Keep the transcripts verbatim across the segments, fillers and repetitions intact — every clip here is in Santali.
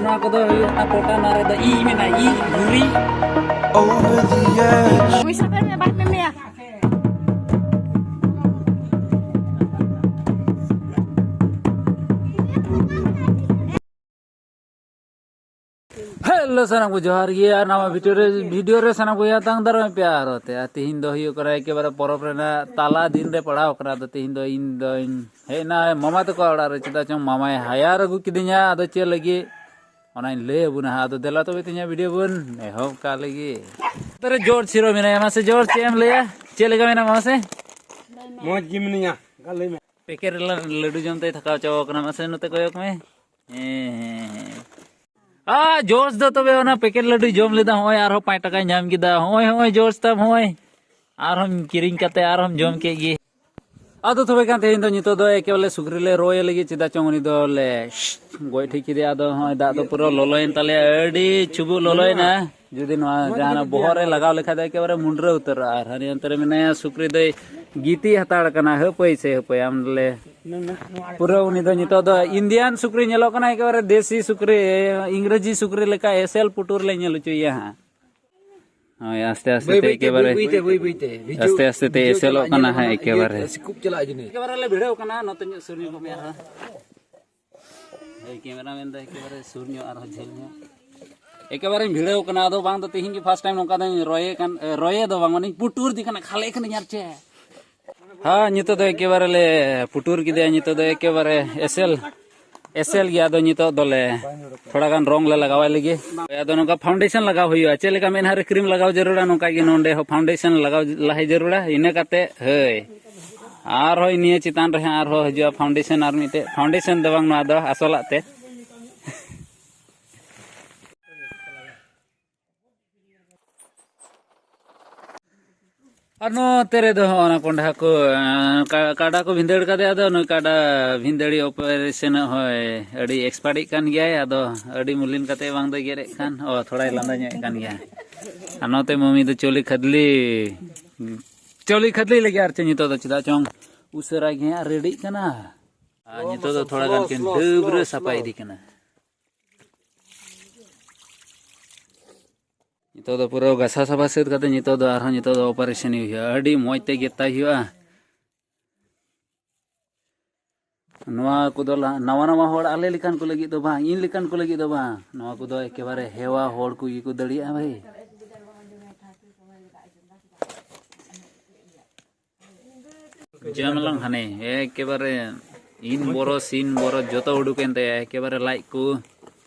ᱱᱚᱣᱟ ᱠᱚᱫᱚ ᱦᱩᱭᱩᱜ ᱠᱟᱱᱟ ᱯᱚᱴᱟ ᱱᱟᱨᱮ ᱫᱚ ᱤ ᱢᱮᱱᱟ, E Ghori. Over the edge. ᱩᱱᱤ ᱥᱟᱛᱮ ᱢᱮ, ᱵᱟᱭ ᱢᱮᱱᱮᱭᱟ᱾ ᱦᱮᱞᱳ, ᱥᱟᱱᱟᱢ ᱠᱚ ᱡᱚᱦᱟᱨ ᱜᱮ, ᱟᱨ ᱱᱟᱣᱟ ᱵᱷᱤᱰᱤᱭᱳ ᱨᱮ, ᱵᱷᱤᱰᱤᱭᱳ ᱨᱮ ᱥᱟᱱᱟᱢ ᱠᱚ ᱡᱟᱦᱟᱸ ᱛᱟᱝ ᱫᱟᱨᱟᱢ ᱯᱮ ᱟᱨ ᱛᱮ, ᱟᱨ ᱛᱤᱦᱤᱧ ᱫᱚ ᱦᱩᱭᱩᱜ ᱠᱟᱱᱟ ᱮᱠᱮᱵᱟᱨᱮ ᱯᱚᱨᱚᱵᱽ ᱨᱮᱱᱟᱜ ᱛᱟᱞᱟ ᱫᱤᱱ ᱨᱮ ᱯᱟᱲᱟᱣ ᱠᱟᱱᱟ᱾ ᱟᱫᱚ ᱛᱤᱦᱤᱧ ᱫᱚ ᱤᱧ ᱫᱚᱧ ᱦᱮᱡ ᱮᱱᱟ ᱢᱟᱢᱟ ᱛᱟᱠᱚ ᱚᱲᱟᱜ ᱨᱮ, ᱪᱮᱫᱟᱜ ᱪᱚᱝ ᱢᱟᱢᱟᱭ ᱦᱟᱭᱟᱨ ᱟᱹᱜᱩ ᱠᱤᱫᱤᱧᱟ᱾ ᱟᱫᱚ ᱪᱮᱫ ᱞᱟᱹᱜᱤᱫ, ᱚᱱᱟᱧ ᱞᱟᱹᱭ ᱟᱵᱚᱱᱟ ᱦᱟᱸᱜ᱾ ᱟᱫᱚ ᱫᱮᱞᱟ ᱛᱚᱵᱮ ᱛᱮᱦᱮᱧᱟᱜ ᱵᱷᱤᱰᱤᱭᱳ ᱵᱚᱱ ᱮᱦᱚᱵ ᱠᱟᱜ ᱞᱮᱜᱮ᱾ ᱛᱚᱨᱮ ᱡᱚᱨᱡᱽ ᱦᱤᱨᱳ ᱢᱮᱱᱟᱭᱟ, ᱢᱟᱥᱮ ᱡᱚᱨᱡᱽ ᱪᱮᱫ ᱮᱢ ᱞᱟᱹᱭᱟ? ᱪᱮᱫ ᱞᱮᱠᱟ ᱢᱮᱱᱟᱢᱟ ᱢᱟᱥᱮ? ᱢᱚᱡᱽ ᱜᱮ ᱢᱤᱱᱟᱹᱧᱟ, ᱞᱟᱹᱭ ᱢᱮ᱾ ᱯᱮᱠᱮᱴ ᱨᱮ ᱞᱟᱹᱰᱩ ᱡᱚᱢ ᱛᱮᱭ ᱛᱷᱟᱠᱟᱣ ᱪᱟᱵᱟ ᱠᱟᱱᱟ, ᱢᱟᱥᱮ ᱱᱚᱛᱮ ᱠᱚᱭᱚᱜ ᱢᱮ᱾ ᱦᱮᱸ, ᱦᱮᱸ, ᱦᱮᱸ᱾ ᱟ, ᱡᱚᱨᱡᱽ ᱫᱚ ᱛᱚᱵᱮ ᱚᱱᱟ ᱯᱮᱠᱮᱴ ᱞᱟᱹᱰᱩᱭ ᱡᱚᱢ ᱞᱮᱫᱟ, ᱦᱚᱸᱜᱼᱚᱭ ᱟᱨᱦᱚᱸ ᱯᱟᱸᱪ ᱴᱟᱠᱟᱭ ᱧᱟᱢ ᱠᱮᱫᱟ᱾ ᱦᱚᱸᱜᱼᱚᱭ, ᱦᱚᱸᱜᱼᱚᱭ ᱡᱚᱨᱡᱽ ᱛᱟᱢ, ᱦᱚᱸᱜᱼᱚᱭ ᱟᱨᱦᱚᱸ ᱠᱤᱨᱤᱧ ᱠᱟᱛᱮ ᱟᱨᱦᱚᱸ ᱡᱚᱢ ᱠᱮᱫ ᱜᱮ᱾ ᱟᱫᱚ ᱛᱚᱵᱮ ᱠᱷᱟᱱ ᱛᱮᱦᱮᱧ ᱫᱚ ᱱᱤᱛᱚᱜ ᱫᱚ ᱮᱠᱮᱵᱟᱞᱮ ᱥᱩᱠᱨᱤ ᱞᱮ ᱨᱚᱭᱮ ᱞᱟᱹᱜᱤᱫ, ᱪᱮᱫᱟᱜ ᱪᱚᱝ ᱩᱱᱤ ᱫᱚᱞᱮ ᱜᱚᱡ ᱴᱷᱤᱠ ᱠᱮᱫᱮᱭᱟ᱾ ᱟᱫᱚ ᱦᱚᱸᱜᱼᱚᱭ ᱫᱟᱜ ᱫᱚ ᱯᱩᱨᱟᱹ ᱞᱚᱞᱚᱭᱮᱱ ᱛᱟᱞᱮᱭᱟ, ᱟᱹᱰᱤ ᱪᱷᱩᱵᱩᱜ ᱞᱚᱞᱚᱭᱮᱱᱟ᱾ ᱡᱩᱫᱤ ᱱᱚᱣᱟ ᱡᱟᱦᱟᱱᱟᱜ ᱵᱚᱦᱚᱜ ᱨᱮ ᱞᱟᱜᱟᱣ ᱞᱮᱠᱷᱟᱡ ᱫᱚ ᱮᱠᱮᱵᱟᱨᱮ ᱢᱩᱱᱰᱨᱟᱹ ᱩᱛᱟᱹᱨᱚᱜᱼᱟ᱾ ᱟᱨ ᱦᱟᱹᱱᱤ ᱚᱱᱛᱮ ᱨᱮ ᱢᱮᱱᱟᱭᱟ ᱥᱩᱠᱨᱤ ᱫᱚᱭ ᱜᱤᱛᱤᱡ ᱦᱟᱛᱟᱲ ᱠᱟᱱᱟ, ᱦᱟᱹᱯᱟᱹᱭ ᱥᱮ ᱦᱟᱹᱯᱟᱹᱭ ᱟᱢ ᱞᱮ ᱯᱩᱨᱟᱹ ᱩᱱᱤ ᱫᱚ ᱱᱤᱛᱚᱜ ᱫᱚ ᱤᱱᱰᱤᱭᱟᱱ ᱥᱩᱠᱨᱤ ᱧᱮᱞᱚᱜ ᱠᱟᱱᱟ, ᱮᱠᱮᱵᱟᱨᱮ ᱫᱮᱥᱤ ᱥᱩᱠᱨᱤ, ᱤᱝᱨᱮᱡᱤ ᱥᱩᱠᱨᱤ ᱞᱮᱠᱟ ᱮᱥᱮᱞ ᱯᱩᱴᱩᱨ ᱞᱮ ᱧᱮᱞ ᱦᱚᱪᱚᱭᱮᱭᱟ ᱦᱟᱸᱜ᱾ ᱦᱳᱭ, ᱟᱥᱛᱮ ᱟᱥᱛᱮ ᱵᱟᱹᱭ ᱛᱮ ᱵᱟᱹᱭ ᱛᱮ, ᱮᱠᱮᱵᱟᱨᱮ, ᱵᱟᱹᱭ ᱵᱟᱹᱭ ᱛᱮ, ᱵᱟᱹᱭ ᱵᱟᱹᱭ ᱛᱮ᱾ ᱵᱷᱤᱰᱤᱭᱳ ᱟᱥᱛᱮ ᱟᱥᱛᱮ ᱛᱮ ᱵᱷᱤᱰᱤᱭᱳ ᱮᱥᱮᱞᱚᱜ ᱪᱟᱞᱟᱜ ᱠᱟᱱᱟ ᱧᱮᱞᱚᱜ ᱦᱟᱸᱜ ᱠᱟᱱᱟ, ᱤᱭᱟᱹ ᱮᱠᱮᱵᱟᱨᱮ᱾ ᱥᱤᱠᱩᱵ ᱪᱟᱞᱟᱜᱼᱟ ᱡᱟᱹᱱᱤᱡ᱾ ᱮᱠᱮᱵᱟᱨᱮ ᱞᱮ ᱵᱷᱤᱲᱟᱹᱣ ᱠᱟᱱᱟ, ᱱᱚᱛᱮ ᱧᱚᱜ ᱥᱩᱨ ᱧᱚᱜ ᱢᱮ ᱟᱨᱦᱚᱸ᱾ ᱦᱳᱭ, ᱠᱮᱢᱮᱨᱟ ᱢᱮᱱ ᱫᱚ ᱮᱠᱮᱵᱟᱨᱮ ᱥᱩᱨ ᱧᱚᱜ ᱟᱨᱦᱚᱸ ᱡᱷᱟᱹᱞ ᱧᱚᱜ᱾ ᱮᱠᱮᱵᱟᱨᱮᱧ ᱵᱷᱤᱲᱟᱹᱣ ᱠᱟᱱᱟ, ᱟᱫᱚ ᱵᱟᱝ ᱫᱚ ᱛᱮᱦᱮᱧ ᱜᱮ ᱯᱷᱟᱥᱴ ᱴᱟᱭᱤᱢ ᱱᱚᱝᱠᱟ ᱫᱚᱧ ᱨᱚᱭᱮ ᱠᱟᱱ, ᱮ, ᱨᱚᱭᱮ ᱫᱚ ᱵᱟᱝ, ᱢᱟᱱᱮᱧ ᱯᱩᱴᱩᱨ ᱫᱤ ᱠᱟᱱᱟ, ᱠᱷᱟᱞᱮ ᱠᱟᱹᱱᱟᱹᱧ ᱟᱨ ᱪᱮᱫ᱾ ᱦᱮᱸ, ᱱᱤᱛᱚᱜ ᱫᱚ ᱮᱠᱮᱵᱟᱨᱮ ᱞᱮ ᱯᱩᱴᱩᱨ ᱠᱮᱫᱮᱭᱟ᱾ ᱱᱤᱛᱚᱜ ᱫᱚ ᱮᱠᱮᱵᱟᱨᱮ ᱮᱥᱮᱞ, ᱮᱥᱮᱞ ᱜᱮᱭᱟ᱾ ᱟᱫᱚ ᱱᱤᱛᱚᱜ ᱫᱚᱞᱮ ᱛᱷᱚᱲᱟ ᱜᱟᱱ ᱨᱚᱝ ᱞᱮ ᱞᱟᱜᱟᱣᱟᱭ ᱞᱟᱹᱜᱤᱫ᱾ ᱟᱫᱚ ᱱᱚᱝᱠᱟ ᱯᱷᱟᱣᱩᱱᱰᱮᱥᱚᱱ ᱞᱟᱜᱟᱣ ᱦᱩᱭᱩᱜᱼᱟ, ᱪᱮᱫ ᱞᱮᱠᱟ ᱢᱮᱫᱦᱟ ᱨᱮ ᱠᱨᱤᱢ ᱞᱟᱜᱟᱣ ᱡᱟᱹᱨᱩᱲᱟ, ᱱᱚᱝᱠᱟ ᱜᱮ ᱱᱚᱰᱮ ᱦᱚᱸ ᱯᱷᱟᱣᱩᱱᱰᱮᱥᱚᱱ ᱞᱟᱜᱟᱣ ᱞᱟᱦᱟᱭ ᱡᱟᱹᱨᱩᱲᱟ᱾ ᱤᱱᱟᱹ ᱠᱟᱛᱮ ᱦᱳᱭ, ᱟᱨᱦᱚᱸ ᱱᱤᱭᱟᱹ ᱪᱮᱛᱟᱱ ᱨᱮ ᱦᱟᱸᱜ ᱟᱨᱦᱚᱸ ᱦᱤᱡᱩᱜᱼᱟ ᱯᱷᱟᱣᱩᱱᱰᱮᱥᱚᱱ, ᱟᱨ ᱢᱤᱫᱴᱮᱡ ᱯᱷᱟᱣᱩᱱᱰᱮᱥᱚᱱ ᱫᱚ ᱵᱟᱝ, ᱱᱚᱣᱟ ᱫᱚ ᱟᱥᱚᱞᱟᱜ ᱛᱮ᱾ ᱟᱨ ᱱᱚᱛᱮ ᱨᱮᱫᱚ ᱦᱚᱸᱜᱼᱚ ᱱᱟ ᱠᱚᱸᱰᱷᱟ ᱠᱚ, ᱮᱸ, ᱠᱟ-, ᱠᱟᱰᱟ ᱠᱚ ᱵᱷᱤᱸᱫᱟᱹᱲ ᱠᱟᱫᱮᱭᱟ᱾ ᱟᱫᱚ ᱱᱩᱭ ᱠᱟᱰᱟ ᱵᱷᱤᱸᱫᱟᱹᱲᱤ ᱚᱯᱟᱨᱮᱥᱚᱱᱚᱜ ᱦᱚᱸᱭ ᱟᱹᱰᱤ ᱮᱠᱥᱯᱟᱨᱴᱤᱜ ᱠᱟᱱ ᱜᱮᱭᱟᱭ᱾ ᱟᱫᱚ ᱟᱹᱰᱤ ᱢᱩᱞᱤᱱ ᱠᱟᱛᱮ ᱵᱟᱝ ᱫᱚᱭ ᱜᱮᱨᱮᱫ ᱠᱟᱱ, ᱚ, ᱛᱷᱚᱲᱟᱭ ᱞᱟᱸᱫᱟ ᱧᱚᱜ ᱮᱫ ᱠᱟᱱ ᱜᱮᱭᱟ᱾ ᱟᱨ ᱱᱚᱛᱮ ᱢᱚᱢᱤ ᱫᱚ ᱪᱚᱞᱤ ᱠᱷᱟᱫᱽᱞᱤ, ᱪᱚᱞᱤ ᱠᱷᱟᱫᱽᱞᱤ ᱞᱟᱹᱜᱤᱫ ᱟᱨ ᱪᱮᱫ ᱱᱤᱛᱚᱜ ᱫᱚ, ᱪᱮᱫᱟᱜ ᱪᱚᱝ ᱩᱥᱟᱹᱨᱟ ᱜᱮ ᱦᱟᱸᱜ ᱨᱮᱰᱤᱜ ᱠᱟᱱᱟ᱾ ᱟᱨ ᱱᱤᱛᱚᱜ ᱫᱚ ᱛᱷᱚᱲᱟ ᱜᱟᱱ ᱠᱤᱱ ᱰᱟᱹᱵᱽᱨᱟᱹ ᱥᱟᱯᱷᱟ ᱤᱫᱤ ᱠᱟᱱᱟ᱾ ᱱᱤᱛᱚᱜ ᱫᱚ ᱯᱩᱨᱟᱹ ᱜᱟᱥᱟᱣ ᱥᱟᱯᱷᱟ ᱥᱟᱹᱛ ᱠᱟᱛᱮ ᱱᱤᱛᱚᱜ ᱫᱚ ᱟᱨᱦᱚᱸ ᱱᱤᱛᱚᱜ ᱫᱚ ᱚᱯᱟᱨᱮᱥᱚᱱ ᱦᱩᱭᱩᱜᱼᱟ᱾ ᱟᱹᱰᱤ ᱢᱚᱡᱽ ᱛᱮ ᱜᱮᱛᱟᱭ ᱦᱩᱭᱩᱜᱼᱟ᱾ ᱱᱚᱣᱟ ᱠᱚᱫᱚ ᱞᱟ-, ᱱᱟᱣᱟ ᱱᱟᱣᱟ ᱦᱚᱲ ᱟᱞᱮ ᱞᱮᱠᱟᱱ ᱠᱚ ᱞᱟᱹᱜᱤᱫ ᱫᱚ ᱵᱟᱝ, ᱤᱧ ᱞᱮᱠᱟᱱ ᱠᱚ ᱞᱟᱹᱜᱤᱫ ᱫᱚ ᱵᱟᱝ᱾ ᱱᱚᱣᱟ ᱠᱚᱫᱚ ᱮᱠᱮᱵᱟᱨᱮ ᱦᱮᱣᱟ ᱦᱚᱲ ᱠᱚᱜᱮ ᱠᱚ ᱫᱟᱲᱮᱭᱟᱜᱼᱟ ᱵᱷᱟᱹᱭ᱾ ᱡᱚᱢ ᱞᱟᱝ ᱦᱟᱱᱮ ᱮᱠᱮᱵᱟᱨᱮ ᱤᱱ ᱵᱚᱨᱚ ᱥᱤᱱ ᱵᱚᱨᱚ ᱡᱚᱛᱚ ᱩᱰᱩᱠᱮᱱ ᱛᱟᱭᱟ, ᱮᱠᱮᱵᱟᱨᱮ ᱞᱟᱡ ᱠᱚ,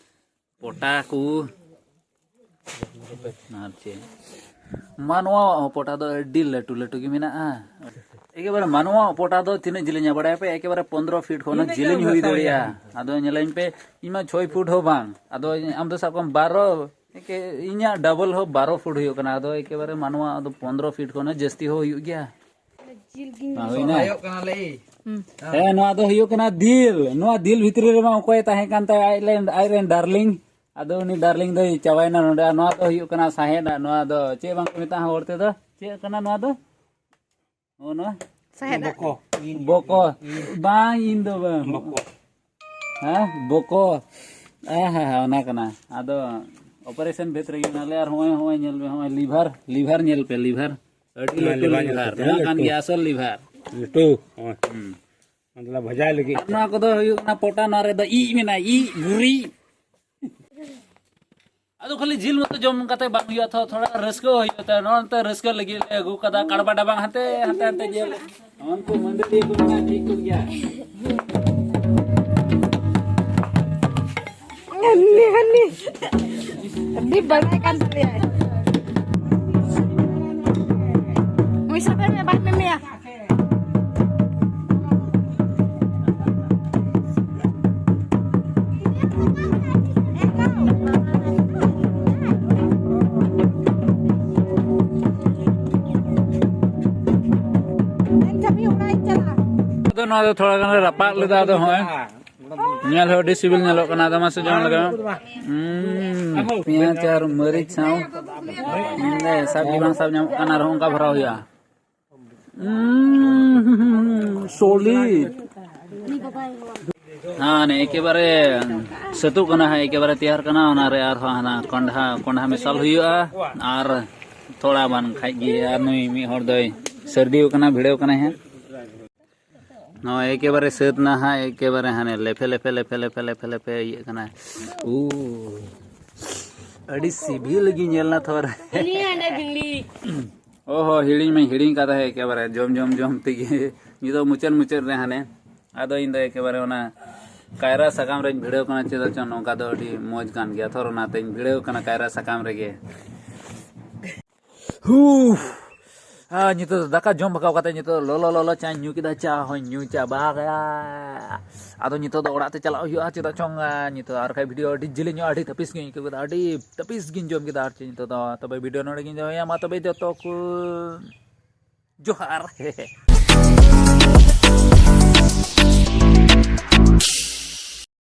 ᱯᱚᱴᱟ ᱠᱚ᱾ ᱟᱨ ᱪᱮᱫ, ᱢᱟᱱᱣᱟ ᱯᱚᱴᱟ ᱫᱚ ᱟᱹᱰᱤ ᱞᱟᱹᱴᱩ ᱞᱟᱹᱴᱩ ᱜᱮ ᱢᱮᱱᱟᱜᱼᱟ᱾ ᱮᱠᱮᱵᱟᱨᱮ ᱢᱟᱱᱣᱟ ᱯᱚᱴᱟ ᱫᱚ ᱛᱤᱱᱟᱹᱜ ᱡᱮᱞᱮᱧᱟ ᱵᱟᱲᱟᱭ ᱯᱮ? ᱮᱠᱮᱵᱟᱨᱮ ᱯᱚᱱᱫᱽᱨᱚ ᱯᱷᱤᱴ ᱠᱷᱚᱱ ᱦᱚᱸ ᱡᱮᱞᱮᱧ ᱦᱩᱭ ᱫᱟᱲᱮᱭᱟᱜᱼᱟ᱾ ᱟᱫᱚ ᱧᱮᱞᱟᱹᱧ ᱯᱮ, ᱤᱧ ᱢᱟ ᱪᱷᱚᱭ ᱯᱷᱩᱴ ᱦᱚᱸ ᱵᱟᱝ᱾ ᱟᱫᱚ ᱟᱢ ᱫᱚ ᱥᱟᱵ ᱠᱟᱜ ᱢᱮ ᱵᱟᱨᱚ, ᱮᱠᱮ-, ᱤᱧᱟᱹᱜ ᱰᱟᱵᱚᱞ ᱦᱚᱸ ᱵᱟᱨᱚ ᱯᱷᱩᱴ ᱦᱩᱭᱩᱜ ᱠᱟᱱᱟ᱾ ᱟᱫᱚ ᱮᱠᱮᱵᱟᱨᱮ ᱢᱟᱱᱣᱟ ᱫᱚ ᱯᱚᱱᱫᱽᱨᱚ ᱯᱷᱤᱴ ᱠᱷᱚᱱ ᱦᱚᱸ ᱡᱟᱹᱥᱛᱤ ᱦᱚᱸ ᱦᱩᱭᱩᱜ ᱜᱮᱭᱟ᱾ ᱡᱤᱞ ᱜᱤᱧ ᱢᱟ ᱦᱩᱭᱱᱟ᱾ ᱥᱚᱨᱦᱟᱭᱚᱜ ᱠᱟᱱᱟᱞᱮ᱾ ᱦᱩᱸ᱾ ᱦᱮᱸ, ᱱᱚᱣᱟ ᱫᱚ ᱦᱩᱭᱩᱜ ᱠᱟᱱᱟ ᱫᱤᱞ᱾ ᱱᱚᱣᱟ ᱫᱤᱞ ᱵᱷᱤᱛᱨᱤ ᱨᱮᱢᱟ ᱚᱠᱚᱭ ᱛᱟᱦᱮᱸ ᱠᱟᱱ ᱛᱟᱭ? ᱟᱡ ᱨᱮᱱ, ᱟᱡ ᱨᱮᱱ ᱰᱟᱨᱞᱤᱝ᱾ ᱟᱫᱚ ᱩᱱᱤ ᱰᱟᱨᱞᱤᱝ ᱫᱚᱭ ᱪᱟᱵᱟᱭᱮᱱᱟ ᱱᱚᱰᱮ᱾ ᱟᱨ ᱱᱚᱣᱟ ᱫᱚ ᱦᱩᱭᱩᱜ ᱠᱟᱱᱟ ᱥᱟᱦᱮᱫ᱾ ᱟᱨ ᱱᱚᱣᱟ ᱫᱚ ᱪᱮᱫ ᱵᱟᱝ ᱠᱚ ᱢᱮᱛᱟᱜᱼᱟ ᱦᱚᱲ ᱛᱮᱫᱚ? ᱪᱮᱫ ᱠᱟᱱᱟ ᱱᱚᱣᱟ ᱫᱚ? ᱱᱚᱜᱼᱚ ᱱᱚᱣᱟ? ᱥᱟᱦᱮᱫ᱾ ᱵᱚᱠᱚ᱾ ᱵᱚᱠᱚ᱾ ᱵᱟᱝ, ᱤᱧ ᱫᱚ ᱵᱟᱝ᱾ ᱵᱚᱠᱚ᱾ ᱦᱮᱸ, ᱵᱚᱠᱚ᱾ ᱦᱮᱸ, ᱦᱮᱸ, ᱦᱮᱸ, ᱚᱱᱟ ᱠᱟᱱᱟ᱾ ᱟᱫᱚ ᱚᱯᱟᱨᱮᱥᱚᱱ ᱵᱷᱮᱫ ᱨᱮᱜᱮ ᱢᱮᱱᱟᱜ ᱞᱮᱭᱟ᱾ ᱟᱨ ᱦᱚᱸᱜᱼᱚᱭ, ᱦᱚᱸᱜᱼᱚᱭ ᱧᱮᱞ ᱢᱮ, ᱦᱚᱸᱜᱼᱚᱭ ᱞᱤᱵᱷᱟᱨ, ᱞᱤᱵᱷᱟᱨ ᱧᱮᱞ ᱯᱮ, ᱞᱤᱵᱷᱟᱨ᱾ ᱟᱹᱰᱤ ᱦᱮᱸ, ᱞᱟᱹᱴᱩ ᱞᱤᱵᱷᱟᱨ ᱧᱮᱞ ᱞᱤᱵᱷᱟᱨ᱾ ᱯᱮ, ᱱᱚᱣᱟ ᱠᱟᱱ ᱞᱟᱹᱴᱩ᱾ ᱜᱮᱭᱟ ᱟᱥᱚᱞ ᱞᱤᱵᱷᱟᱨ᱾ ᱞᱟᱹᱴᱩ᱾ ᱦᱳᱭ᱾ ᱦᱩᱸ᱾ ᱢᱚᱛᱞᱚᱵ ᱵᱷᱟᱡᱟᱭ ᱞᱟᱹᱜᱤᱫ᱾ ᱟᱨ ᱱᱚᱣᱟ ᱠᱚᱫᱚ ᱦᱩᱭᱩᱜ ᱠᱟᱱᱟ ᱯᱚᱴᱟ, ᱱᱚᱣᱟ ᱨᱮᱫᱚ ᱤᱡ ᱢᱮᱱᱟᱜᱼᱟ, ᱤᱡ, ᱜᱩᱨᱤᱡ᱾ ᱟᱫᱚ ᱠᱷᱟᱹᱞᱤ ᱡᱤᱞ ᱢᱚᱛᱚ ᱡᱚᱢ ᱠᱟᱛᱮ ᱵᱟᱝ ᱦᱩᱭᱩᱜᱼᱟ, ᱛᱷᱚ-, ᱛᱷᱚᱲᱟ ᱨᱟᱹᱥᱠᱟᱹ ᱦᱩᱭᱩᱜᱼᱟ᱾ ᱛᱚ ᱱᱚᱜᱼᱚ ᱱᱚᱛᱮ ᱨᱟᱹᱥᱠᱟᱹ ᱞᱟᱹᱜᱤᱫ ᱞᱮ ᱟᱹᱜᱩ ᱠᱟᱫᱟ ᱠᱟᱲᱵᱟ ᱰᱟᱵᱟᱝ, ᱦᱟᱱᱛᱮ, ᱦᱟᱱᱛᱮ, ᱦᱟᱱᱛᱮ ᱧᱮᱞ᱾ ᱩᱱᱠᱩ ᱢᱟᱹᱫᱟᱹᱲᱤᱭᱟᱹ ᱠᱚ ᱢᱮᱱᱟᱜᱼᱟ, ᱴᱷᱤᱠ ᱠᱚ ᱜᱮᱭᱟ᱾ ᱦᱟᱹᱱᱤ, ᱦᱟᱹᱱᱤ᱾ ᱟᱹᱰᱤ ᱵᱟᱲᱟᱭ ᱠᱟᱱ ᱛᱟᱞᱮᱭᱟᱭ᱾ ᱩᱱᱤ ᱥᱟᱛᱮ ᱢᱮ, ᱵᱟᱭ ᱢᱮᱢᱮᱭᱟ᱾ ᱟᱫᱚ ᱱᱚᱣᱟ ᱫᱚ ᱛᱷᱚᱲᱟ ᱜᱟᱱ ᱞᱮ ᱨᱟᱯᱟᱜ ᱞᱮᱫᱟ, ᱟᱫᱚ ᱦᱚᱸᱜᱼᱚᱭ ᱧᱮᱞ ᱦᱚᱸ ᱟᱹᱰᱤ ᱥᱤᱵᱤᱞ ᱧᱮᱞᱚᱜ ᱠᱟᱱᱟ᱾ ᱟᱫᱚ ᱢᱟᱥᱮ ᱡᱚᱢ ᱞᱮᱜᱟ᱾ ᱩᱸ, ᱯᱮᱸᱭᱟᱡᱽ ᱟᱨ ᱢᱟᱹᱨᱤᱪ ᱥᱟᱶ ᱥᱟᱵ ᱜᱮ ᱵᱟᱝ ᱥᱟᱵ ᱧᱟᱢᱚᱜ ᱠᱟᱱᱟ, ᱟᱨᱦᱚᱸ ᱚᱱᱠᱟ ᱵᱷᱚᱨᱟᱣ ᱦᱩᱭᱩᱜᱼᱟ᱾ ᱩᱸ, Solid. ᱦᱮᱸ, ᱮᱠᱮᱵᱟᱨᱮ ᱥᱟᱹᱛᱩᱜ ᱠᱟᱱᱟ ᱦᱟᱸᱜ, ᱮᱠᱮᱵᱟᱨᱮ ᱛᱮᱭᱟᱨ ᱠᱟᱱᱟ᱾ ᱚᱱᱟᱨᱮ ᱟᱨᱦᱚᱸ ᱦᱟᱱᱟ ᱠᱚᱸᱰᱷᱟ, ᱠᱚᱸᱰᱷᱟ ᱢᱮᱥᱟᱞ ᱦᱩᱭᱩᱜᱼᱟ᱾ ᱟᱨ ᱛᱷᱚᱲᱟ ᱵᱟᱱ ᱠᱷᱟᱡ ᱜᱮ ᱟᱨ ᱱᱩᱭ ᱢᱤᱫ ᱦᱚᱲ ᱫᱚᱭ ᱥᱟᱹᱨᱫᱤ ᱟᱠᱟᱱᱟ, ᱵᱷᱤᱲᱟᱹᱣ ᱠᱟᱱᱟᱭ ᱦᱟᱸᱜ᱾ ᱱᱚᱣᱟ ᱮᱠᱮᱵᱟᱨᱮ ᱥᱟᱹᱛ ᱱᱟ ᱦᱟᱸᱜ, ᱮᱠᱮᱵᱟᱨᱮ ᱦᱟᱱᱮ ᱞᱮᱯᱷᱮ ᱞᱮᱯᱷᱮ ᱞᱮᱯᱷᱮ ᱞᱮᱯᱷᱮ ᱞᱮᱯᱷᱮ ᱞᱮᱯᱷᱮ ᱤᱭᱟᱹᱜ ᱠᱟᱱᱟ᱾ ᱩ, ᱟᱹᱰᱤ ᱥᱤᱵᱤᱞ ᱜᱮ ᱧᱮᱞ ᱱᱟ ᱛᱷᱚᱨ᱾ ᱚ ᱦᱚ, ᱦᱤᱲᱤᱧ ᱢᱟᱧ ᱦᱤᱲᱤᱧ ᱠᱟᱫᱟ ᱦᱮᱸ, ᱮᱠᱮᱵᱟᱨᱮ ᱡᱚᱢ ᱡᱚᱢ ᱡᱚᱢ ᱛᱮᱜᱮ ᱱᱤᱛᱚᱜ ᱢᱩᱪᱟᱹᱫ ᱢᱩᱪᱟᱹᱫ ᱨᱮ ᱦᱟᱱᱮ ᱟᱫᱚ ᱤᱧ ᱫᱚ ᱮᱠᱮᱵᱟᱨᱮ ᱚᱱᱟ ᱠᱟᱭᱨᱟ ᱥᱟᱠᱟᱢ ᱨᱮᱧ ᱵᱷᱤᱲᱟᱹᱣ ᱠᱟᱱᱟ᱾ ᱪᱮᱫᱟᱜ ᱪᱚᱝ ᱱᱚᱝᱠᱟ ᱫᱚ ᱟᱹᱰᱤ ᱢᱚᱡᱽ ᱠᱟᱱ ᱜᱮᱭᱟ ᱛᱷᱚᱨ, ᱚᱱᱟᱛᱮᱧ ᱵᱷᱤᱲᱟᱹᱣ ᱠᱟᱱᱟ ᱠᱟᱭᱨᱟ ᱥᱟᱠᱟᱢ ᱨᱮᱜᱮ᱾ ᱦᱩ᱾ ᱟᱨ ᱱᱤᱛᱚᱜ ᱫᱚ ᱫᱟᱠᱟ ᱡᱚᱢ ᱵᱷᱟᱜᱟᱣ ᱠᱟᱛᱮ ᱱᱤᱛᱚᱜ ᱞᱚᱞᱚ ᱞᱚᱞᱚ ᱪᱟᱧ ᱧᱩ ᱠᱮᱫᱟ, ᱪᱟ ᱦᱚᱧ ᱧᱩ ᱪᱟᱵᱟ ᱠᱮᱫᱟ᱾ ᱟᱫᱚ ᱱᱤᱛᱚᱜ ᱫᱚ ᱚᱲᱟᱜ ᱛᱮ ᱪᱟᱞᱟᱜ ᱦᱩᱭᱩᱜᱼᱟ᱾ ᱪᱮᱫᱟᱜ ᱪᱚᱝ, ᱟᱨ ᱱᱤᱛᱚᱜ ᱟᱨ ᱵᱟᱠᱷᱟᱡ ᱵᱷᱤᱰᱤᱭᱳ ᱟᱹᱰᱤ ᱡᱤᱞᱤᱧᱚᱜᱼᱟ, ᱟᱹᱰᱤ ᱛᱟᱹᱯᱤᱥ ᱜᱤᱧ ᱟᱹᱭᱠᱟᱹᱣ ᱠᱮᱫᱟ, ᱟᱹᱰᱤ ᱛᱟᱹᱯᱤᱥ ᱜᱤᱧ ᱡᱚᱢ ᱠᱮᱫᱟ᱾ ᱟᱨ ᱪᱮᱫ ᱱᱤᱛᱚᱜ ᱫᱚ ᱛᱚᱵᱮ ᱵᱷᱤᱰᱤᱭᱳ ᱱᱚᱰᱮ ᱜᱤᱧ ᱫᱚᱦᱚᱭᱟ᱾ ᱢᱟ ᱛᱚᱵᱮ ᱡᱚᱛᱚ ᱠᱚ ᱡᱚᱦᱟᱨ᱾